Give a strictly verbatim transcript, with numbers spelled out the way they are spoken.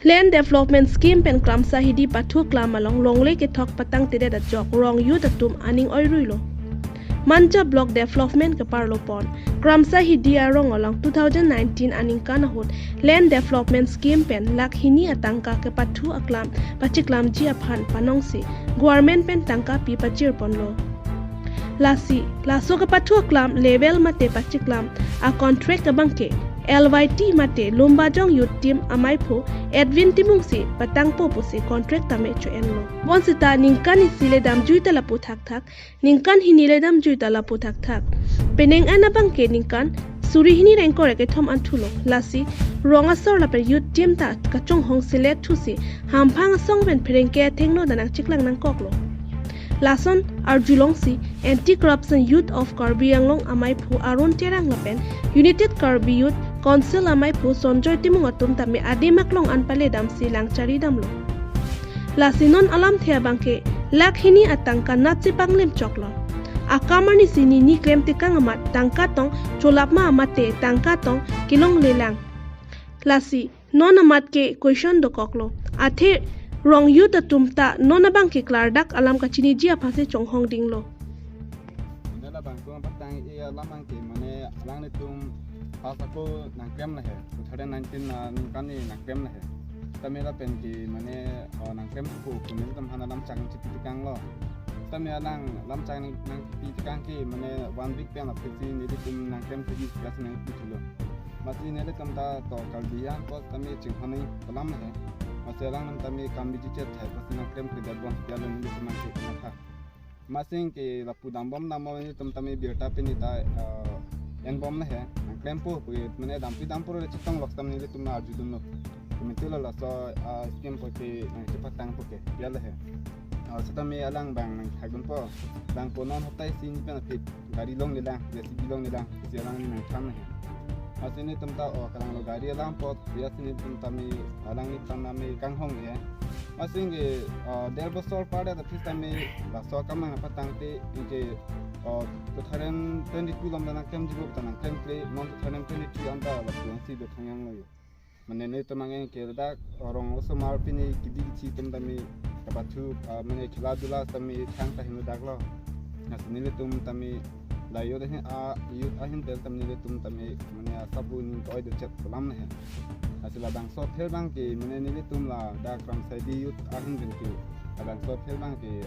Land Development Scheme pen Kramsa Hidi pathu aklam along longle kethok patangtedet ajok rong youth atum aning oiruilo. Manja Block Development keparlo pon Kramsa Hidi arong along two thousand nineteen aningkan ahut Land Development Scheme pen lakh hini atangka kepathu aklam pachiklamji aphan panongsi government pen tangka pi pajirponlo. Lasi laso kepathu aklam level mate pachiklam a contract abangke L Y T mate Lumbajong Youth Team amaiphu Edwin Timungsi patangpo pusi contract tame cho-enlo. Bonsita ningkan isi le damjui ta lapu thakthak, ningkan hini le damjui ta lapu thakthak. Penang an abangke ningkan suri hini rengkor kethom an thulo. Lasi rong asor lapen youth team ta kachonghong select thusi hamphang asong pen pherangke athengno ta nangchiklang nangkoklo. Lason arjulongsi Anti Corruption Youth of Karbi Anglong amaiphu Arun Terang lapen United Karbi Youth Council amaiphu Sonjoy Timung atum tame adim aklong an paledamsi langchari damlo. Lasi non alamthe abangke lakh hini atangka natsi panglim choklo. Akam arnisi nini klemtekang amat tangka tong cholap ma mate tangka tong kelonglelang. Lasi non amat ke question dokoklo. Athe rong youth atum ta non abangke klardak alam kachiniji aphansi chonghong dinglo. Mane labangso patang-i alam abangke mane alanglitum pas ako nangklem lahe, two thousand nineteen aningkan ni nangklem lahe. Tame lapen ke mane, oh, nangklem ko kumin tam hana lam chang chipitikanglo. Tame alang lam chang nangpitikang ke mane one week pen apisi nelitum nangklem segi gas nangpithulo. Masi nelitum ta to Karbi an pos tame chinghon nangpalam lahe. Masi alang nam tame kam biji chet thai pasi nangklem ke darbon pialo nelitum nangke matha. Masing ke lapu dambom dambom nelitum tame birta pini ta, eh, enbom lahe. Nangklempo pu mane dampi dampo le chetong lok tam nelitum arjudunlo. Kementulo laso, ah, scheme po ke nangchepatangpo ke pialo he. Ah, setame alang bang nangthakdunpo. Bang po non hotai si ni pen aphi gari longlelang, J C B longlelang, si alang ni nangthang he. Masi nelitum ta, oh, kalanglo gari alam pot, bias nelitum tame alang ni tame kanghong he. Masing ke, ah, der bosor pada ta pis tame laso akam nangpatangte, ingke, ah, two thousand twenty-two along nangklemji ta nangklemkle, non two thousand twenty-three anta lapu si do thangyanglo yo. Mane nelitum ange ke ladak rong osomar pini kidi kithi atum tame kapathu, ah, mane khela dula tame thang ta hin daklo. Lasi nelitum tame la youth ahin, ah, youth ahin pen tame nelitum tame mane asabu ni oi do chet kolam he. Lasi labangso aphel abangke mane nelitum ladak Kramsa Hidi youth ahin pen ke labangso aphel abangke